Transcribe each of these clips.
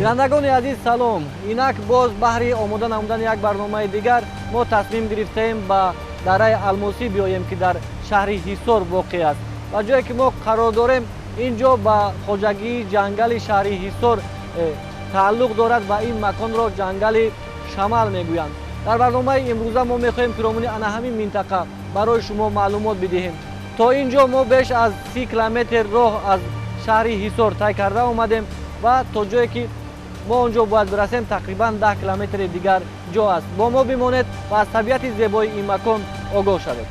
Бинандагони азиз, салом. Инак боз баҳри омода намудани як барномаи дигар мо тасмим гирифтаем ба дараи Алмосӣ биёем, ки дар шаҳри Ҳисор воқеъ аст ва ҷое ки мо қарор дорем, ин ҷо ба хоҷагии ҷангали шаҳри Ҳисор тааллуқ дорад ва ин маконро ҷангали Шамал мегӯянд. Дар барномаи имрӯза мо мехоҳем пиромуни ана ҳамин минтақа барои шумо маълумот бидиҳем. То ин ҷо мо беш аз 30 километр роҳ аз шаҳри Ҳисор тай карда омадем ва то ҷое ки мо он ҷо бояд бирасем, тақрибан 10 километри дигар ҷо аст. Бо мо бимонед ва аз табиати зебои ин макон огоҳ шавед.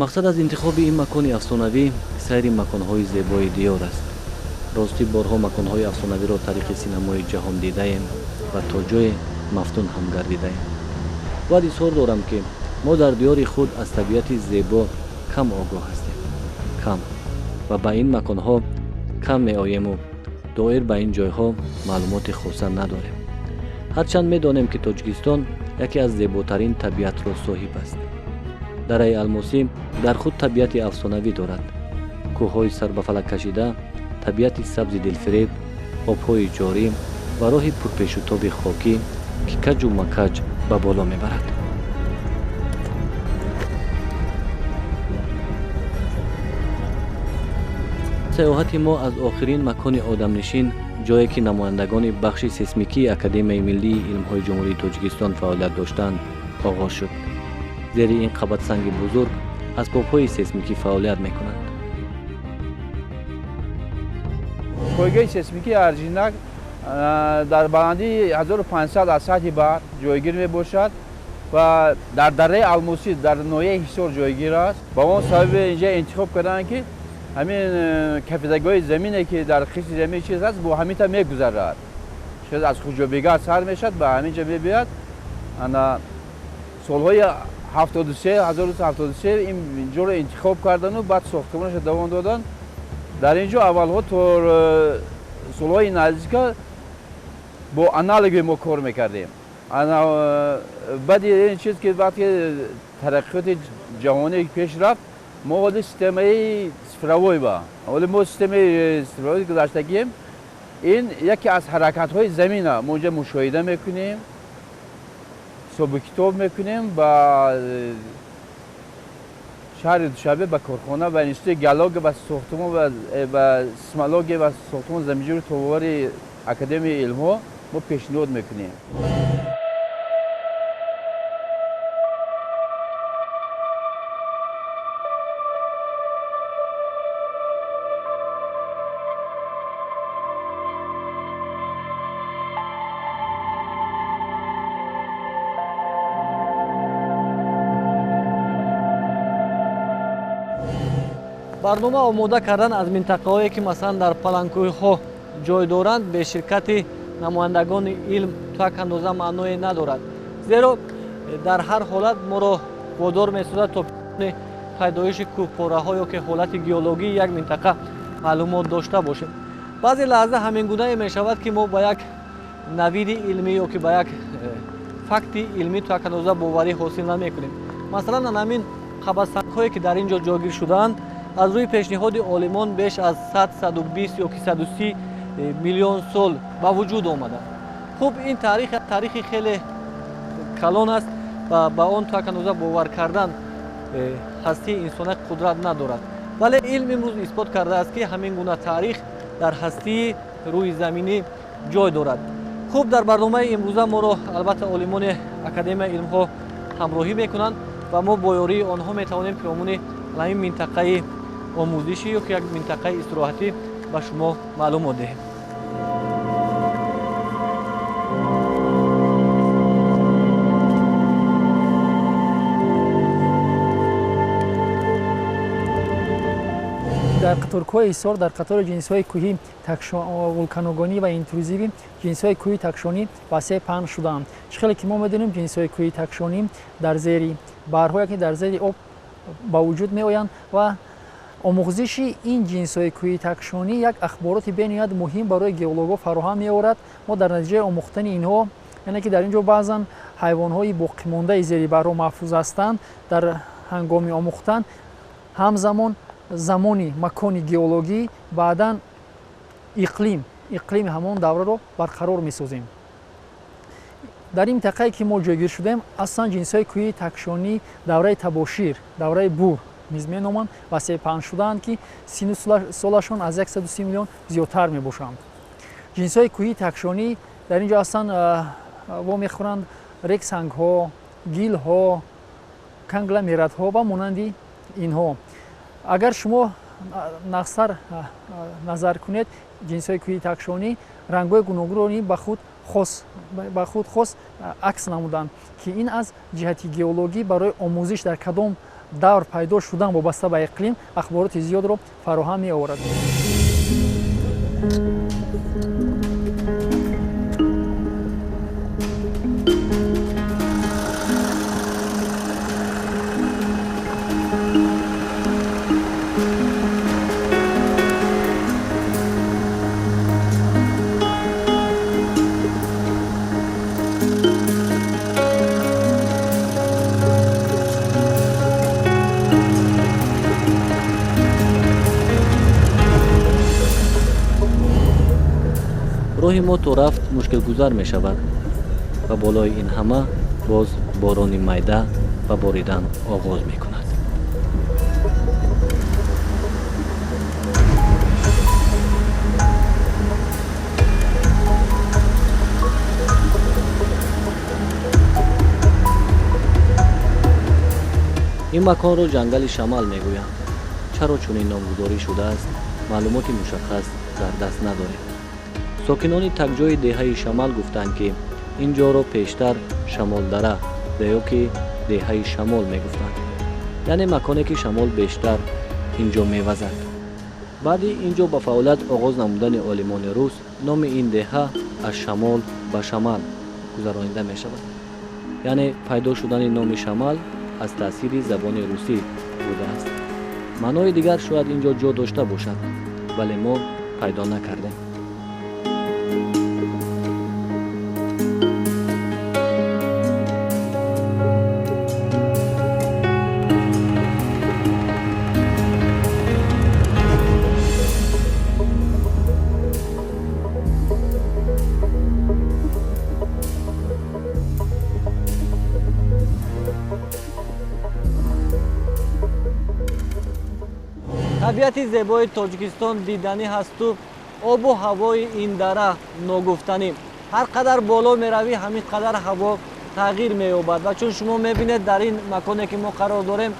Мақсад аз интихоби ин макони афсонавӣ сайри маконҳои зебои диёр аст. Ростӣ, борҳо маконҳои афсонавиро тариқи синамои ҷаҳон дидаем ва то ҷое мафтун ҳам гардидаем. Бояд изҳор дорам, ки мо дар диёри худ аз табиати зебо кам огоҳ ҳастем, кам, ва ба ин маконҳо кам меоему доир ба ин ҷойҳо маълумоти хоса надорем. Ҳарчанд медонем, ки Тоҷикистон яке аз зеботарин табиатро соҳиб аст. Дараи Алмосӣ дар худ табиати афсонавӣ дорад: кӯҳҳои сарбафалак кашида, табиати сабзи дилфиреб, обҳои ҷорӣ ва роҳи пурпешутоби хокӣ, ки каҷу макаҷ ба боло мебарад. Саёҳати мо аз охирин макони одамнишин, ҷое ки намояндагони бахши сейсмикии Академияи миллии илмҳои Ҷумҳурии Тоҷикистон фаъолият доштанд, оғоз шуд. Зери ин қабатсанги бузург асбобҳои сейсмикӣ фаъолият мекунанд. Пойгоҳи сейсмикии Аржинак дар баландии 1500 аз сатҳи баҳр ҷойгир мебошад ва дар дараи Алмосӣ дар ноҳияи Ҳисор ҷойгир аст. Ба он сабаби инҷа интихоб карданд, ки ҳамин кафидагоҳи замине, ки дар қисми замин чиз аст, бо ҳаминта мегузарад. Аз Хуҷобегар сар мешавад, ба ҳамин ҷо мебиёяд. Ана солҳои 73, 1973 ин ҷоро интихоб кардану баъд сохтмонашро давом доданд. Дар ин ҷо аввалҳо то солҳои наздика бо аналоги мо кор мекардем. Баъди ин чиз, ки вақте тараққиёти ҷаҳонӣ пеш рафт, мо ҳоли системаи цифровой ба ҳоли мо системаи цифровой гузаштагием. Ин яке аз ҳаракатҳои замина мо инҷа мушоҳида мекунем, ҳисобу китоб мекунем, ба шаҳри Душанбе, ба корхона, ба институти геология ва сохтмон ва сейсмология ва сохтмон заминҷӯри тобовари Академияи илмҳо мо пешниҳод мекунем. Барнома омода кардан аз минтақаҳое, ки масалан дар паланкӯҳҳо ҷой доранд, бе ширкати намояндагони илм то як андоза маъное надорад, зеро дар ҳар ҳолат моро водор месозад то пайдоиши кӯҳпораҳо ё ки ҳолати геологии як минтақа маълумот дошта бошем. Баъзе лаҳза ҳамин гунае мешавад, ки мо ба як навиди илмӣ ё ки ба як факти илмӣ то як андоза боварӣ ҳосил намекунем. Масалан, ҳамин қабатсангҳое, ки дар ин ҷо ҷойгир шудаанд, аз рӯи пешниҳоди олимон беш аз 100, 120 ё ки 130 миллион сол ба вуҷуд омаданд. Хуб, ин таърих таърихи хеле калон аст ва ба он то як андоза бовар кардан ҳастии инсона қудрат надорад. Вале илм имрӯз исбот кардааст, ки ҳамин гуна таърих дар ҳастии рӯи заминӣ ҷой дорад. Хуб, дар барномаи имрӯза моро албатта олимони Академияи илмҳо ҳамроҳӣ мекунанд ва мо бо ёрии онҳо метавонем пиромуни ҳамин минтақаи омӯзишӣ ё ки як минтақаи истироҳатӣ ба шумо маълумот диҳем. Дар қаторкӯҳи Ҳисор дар қатори ҷинсҳои кӯҳӣ вулканогонӣ ва интрузивӣ ҷинсҳои кӯҳи такшонӣ васеъ паҳн шудаанд. Чӣ хеле ки мо медонем, ҷинсҳои кӯҳи такшонӣ дар зери баҳрҳое, ки дар зери об ба вуҷуд меоянд ва Омӯзиши ин ҷинсҳои кӯҳии такшонӣ як ахбороти бениҳоят муҳим барои геологҳо фароҳам меорад. Мо дар натиҷаи омӯхтани инҳо, яъне ки дар ин ҷо баъзан ҳайвонҳои боқимондаи зери баҳрҳо маҳфуз ҳастанд, дар ҳангоми омӯхтан ҳамзамон замони макони геологӣ, баъдан иқлими ҳамон давраро барқарор месозем. Дар ин минтақае ки мо ҷойгир шудем, аслан ҷинсҳои кӯҳии такшонӣ давраи табошир, давраи бур низ меноманд ва сепаҳн шудаанд, ки сину солашон аз 130 миллион зиёдтар мебошанд. Ҷинсҳои кӯҳии такшонӣ дар ин ҷо аслан вомехӯранд рексангҳо, гилҳо, конгломератҳо ва монанди инҳо. Агар шумо нақсар назар кунед, ҷинсҳои кӯҳии такшонӣ рангҳои гуногунро ба худ хос акс намуданд, ки ин аз ҷиҳати геологӣ барои омӯзиш дар кадом давр пайдо шудан вобаста ба иқлим ахбороти зиёдро фароҳам меоварад. Роҳи мо то рафт мушкилгузар мешавад ва болои ин ҳама боз борони майда ба боридан оғоз мекунад. Ин маконро ҷангали Шамал мегӯянд. Чаро чунин номгузорӣ шудааст, маълумоти мушаххас дар даст надорем. Сокинони такҷои деҳаи Шамал гуфтанд, ки ин ҷоро пештар Шамолдара ва ё ки деҳаи Шамол мегуфтанд, яъне маконе ки шамол бештар ин ҷо мевазад. Баъди ин ҷо ба фаъолият оғоз намудани олимони рус, номи ин деҳа аз Шамол ба Шамал гузаронида мешавад. Яъне пайдо шудани номи Шамал аз таъсири забони русӣ будааст. Маънои дигар шояд ин ҷо ҷо дошта бошад, вале мо пайдо накардем. Табиати зебои Тоҷикистон диданӣ ҳасту обу ҳавои ин дара ногуфтанӣ. Ҳар қадар боло меравӣ, ҳамин қадар ҳаво тағйир меёбад ва чун шумо мебинед, дар ин маконе ки мо қарор дорем,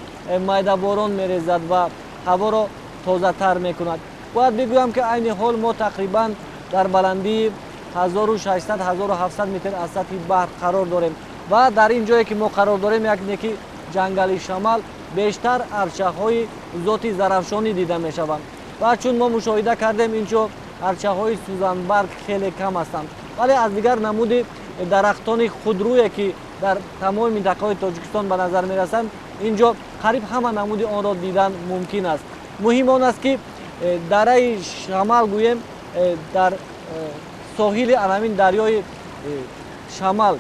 майдаборон мерезад ва ҳаворо тозатар мекунад. Бояд бигӯям, ки айни ҳол мо тақрибан дар баландии 1600-1700 метр аз сатҳи баҳр қарор дорем ва дар ин ҷое ки мо қарор дорем, як неки ҷангали Шамал, бештар арчаҳои зоти зарафшонӣ дида мешаванд ва чун мо мушоҳида кардем, ин ҷо арчаҳои сӯзанбарг хеле кам ҳастанд, вале аз дигар намуди дарахтони худрӯе ки дар тамоми минтақаҳои Тоҷикистон ба назар мерасанд, ин ҷо қариб ҳама намуди онро дидан мумкин аст. Муҳим он аст, ки дараи Шамал гӯем дар соҳили анамин дарёи Шамал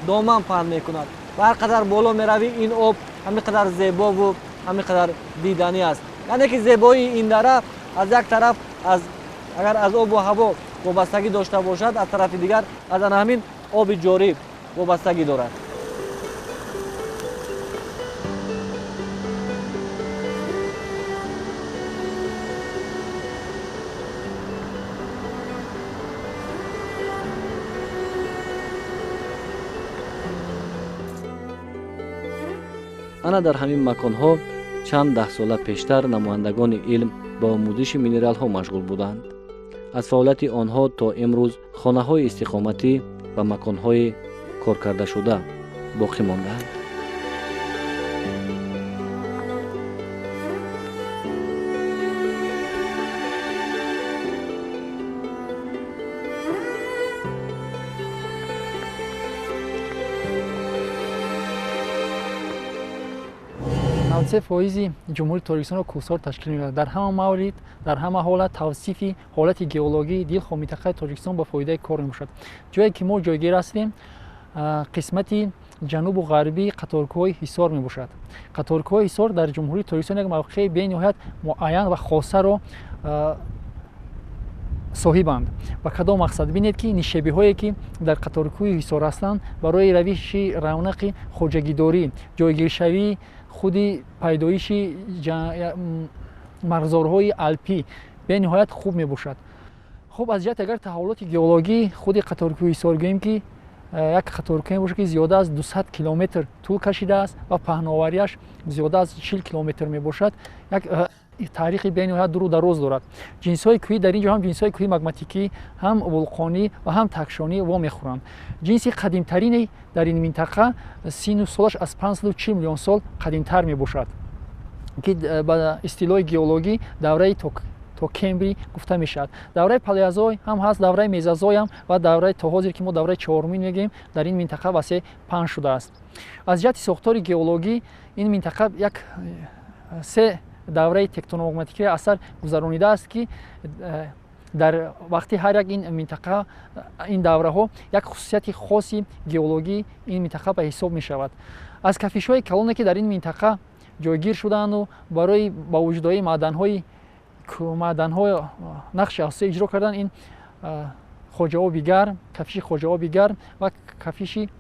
доман паҳн мекунад ва ҳар қадар боло меравӣ, ин об ҳамин қадар зебову ҳамин қадар диданӣ аст. Яъне ки зебоии ин дара аз як тараф агар аз обу ҳаво вобастагӣ дошта бошад, аз тарафи дигар аз ана ҳамин оби ҷорӣ вобастагӣ дорад. Ана дар ҳамин маконҳо чанд даҳсола пештар намояндагони илм ба омӯзиши минералҳо машғул буданд. Аз фаъолияти онҳо то имрӯз хонаҳои истиқоматӣ ва маконҳои коркардашуда боқӣ мондаанд. 93% Ҷумҳурии Тоҷикистонро кӯҳсор ташкил мекунад. Дар ҳама маврид, дар ҳама ҳолат тавсифи ҳолати геологии дилхоҳ минтақаи Тоҷикистон ба фоидаи кор мебошад. Ҷое ки мо ҷойгир ҳастем, қисмати ҷанубу ғарбии қаторкӯҳҳои Ҳисор мебошад. Қаторкӯҳҳои Ҳисор дар Ҷумҳурии Тоҷикистон як мавқеи бениҳоят муайян ва хосаро соҳибанд. Ба кадом мақсад? Бинед, ки нишебиҳое, ки дар қаторкӯҳи Ҳисор ҳастанд, барои равиши равнақи хоҷагидорӣ, ҷойгиршавии худи пайдоиши марғзорҳои алпӣ бениҳоят хуб мебошад. Хуб, аз ҷиҳати агар таҳаввулоти геологӣ худи қаторкӯҳи Ҳисор гӯем, ки як қаторкӯҳе мебошад, ки зиёда аз 200 километр тӯл кашидааст ва паҳноварияш зиёда аз 40 километр мебошад, як таърихи бениҳоят дуру дароз дорад. Ҷинсҳои кӯҳӣ дар ин ҷо ҳам ҷинсҳои кӯҳии магматикӣ, ҳам вулқонӣ ва ҳам такшонӣ вомехӯранд. Ҷинси қадимтарине дар ин минтақа сину солаш аз 540 миллион сол қадимтар мебошад, ки ба истилоҳи геологӣ давраи то Кембрий гуфта мешавад. Давраи палеозой ҳам ҳаст, давраи мезозой ҳам ва давраи то ҳозир, ки мо давраи чорумин мегӯем, дар ин минтақа васеъ паҳн шудааст. Аз ҷиҳати сохтори геологӣ ин минтақа як се давраи тектономагматикии асар гузаронидааст, ки дар вақти ҳар як ин минтақа, ин давраҳо як хусусияти хоси геологии ин минтақа ба ҳисоб мешавад. Аз кафишҳои калоне, ки дар ин минтақа ҷойгир шудаанду барои ба вуҷудоии маъданҳо нақши асосӣ иҷро кардан, ин хоҷаоби гарм, кафиши хоҷаоби гарм ва кафиши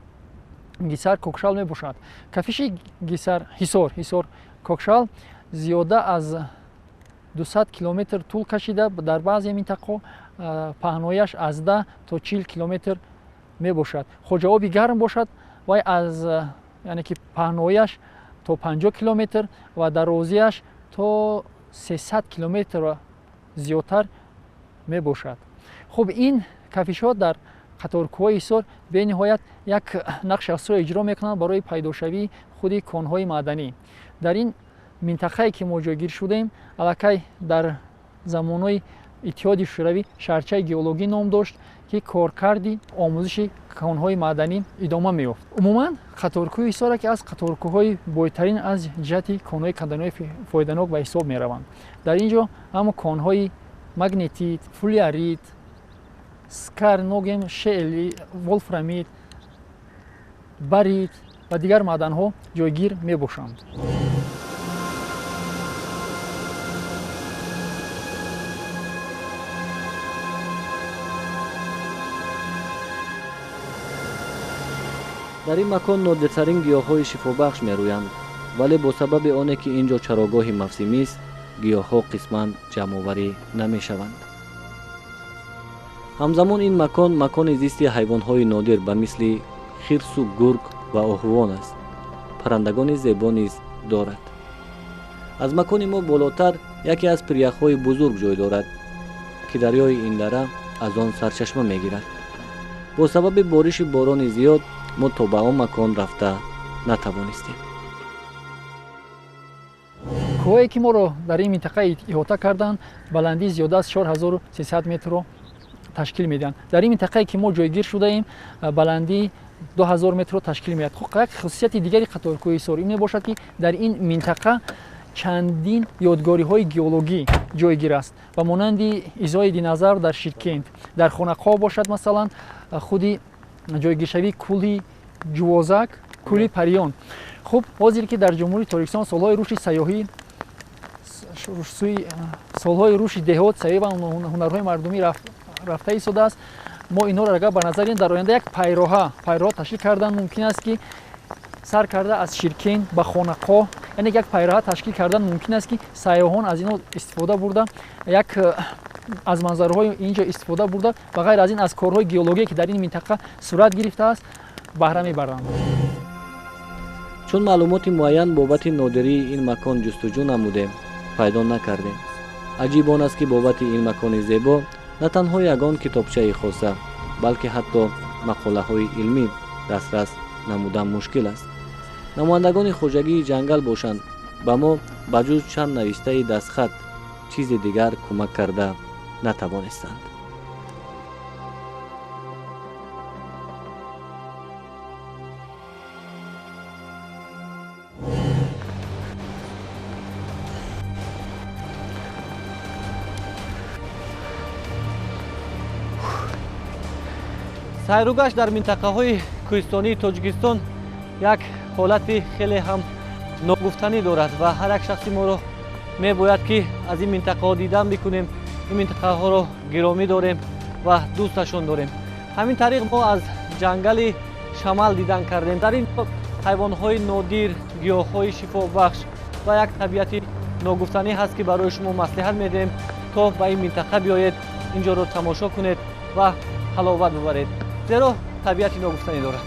Гисар Кокшал мебошад. Кафиши Гисар Ҳисор Кокшал зиёда аз 200 километр тӯл кашида, дар баъзе минтақаҳо паҳнояш аз 10 то 40 километр мебошад. Хоҷаоби гарм бошад, вай аз яъне ки паҳнояш то 50 километр ва дарозиаш то 300 километр зиёдтар мебошад. Хуб, ин кафишҳо дар қаторкӯҳҳои Ҳисор бениҳоят як нақши асосиро иҷро мекунанд барои пайдошавии худи конҳои маъданӣ. Дар ин минтақае, ки мо ҷойгир шудем, аллакай дар замонҳои Иттиҳоди Шӯравӣ шаҳрчаи геологӣ ном дошт, ки коркарди омӯзиши конҳои маъданӣ идома меёфт. Умуман қаторкӯҳи Ҳисор яке аз қаторкӯҳҳои бойтарин аз ҷиҳати конҳои канданиҳои фоиданок ба ҳисоб мераванд. Дар ин ҷо ҳам конҳои магнетит, фулярит, скарногем, шели, волфрамит, барит ва дигар маъданҳо ҷойгир мебошанд. Дар ин макон нодиртарин гиёҳҳои шифобахш мерӯянд, вале бо сабаби оне ки ин ҷо чарогоҳи мавсимист, гиёҳҳо қисман ҷамъоварӣ намешаванд. Ҳамзамон ин макон макони зисти ҳайвонҳои нодир ба мисли хирсу гург ва оҳувон аст. Паррандагони зебо низ дорад. Аз макони мо болотар яке аз пиряхҳои бузург ҷой дорад, ки дарёи ин дара аз он сарчашма мегирад. Бо сабаби бориши борони зиёд мо то ба он макон рафта натавонистем. Кӯҳое, ки моро дар ин минтақа иҳота карданд, баландии зиёда аз 4300 метрро ташкил медиҳанд. Дар ин минтақае, ки мо ҷойгир шудаем, баландии 2000 метрро ташкил медиҳад. Хуб, як хусусияти дигари қаторкӯҳи Ҳисор ин мебошад, ки дар ин минтақа чандин ёдгориҳои геологӣ ҷойгир аст, ба монанди изои динозавр дар Ширкент, дар Хонақоҳ бошад, масалан, худи ҷойгиршавии кӯли Ҷувозак, кӯли Париён. Хуб, ҳозир ки дар Ҷумҳурии Тоҷикистон солҳои рушди сайёҳӣ, солҳои рушди деҳот, сайёҳӣ ва ҳунарҳои мардумӣ рафта истодааст, мо инҳоро агар ба назар гирем, дар оянда як пайроҳа ташкил кардан мумкин аст, ки сар карда аз Ширкент ба Хонақоҳ, яъне як пайроҳа ташкил кардан мумкин аст, ки сайёҳон аз инҳо истифода бурда, як аз манзараҳои ин ҷо истифода бурда ва ғайр аз ин аз корҳои геологие, ки дар ин минтақа сурат гирифтааст, баҳра мебаранд. Чун маълумоти муайян бобати нодирии ин макон ҷустуҷӯ намудем, пайдо накардем. Аҷиб он аст, ки бобати ин макони зебо на танҳо ягон китобчаи хоса, балки ҳатто мақолаҳои илмӣ дастрас намудан мушкил аст. Намояндагони хоҷагии ҷангал бошанд, ба мо ба ҷуз чанд навиштаи дастхат чизи дигар кӯмак карда натавонистанд. Сайругашт дар минтақаҳои кӯҳистонии Тоҷикистон як ҳолати хеле ҳам ногуфтанӣ дорад ва ҳар як шахси моро мебояд, ки аз ин минтақаҳо дидан бикунем, ин минтақаҳоро гиромӣ дорем ва дӯсташон дорем. Ҳамин тариқ мо аз ҷангали Шамал дидан кардем. Дар ин ҳайвонҳои нодир, гиёҳҳои шифобахш ва як табиати ногуфтанӣ ҳаст, ки барои шумо маслиҳат медиҳем, то ба ин минтақа биёед, инҷоро тамошо кунед ва ҳаловат бибаред, зеро табиати ногуфтанӣ дорад.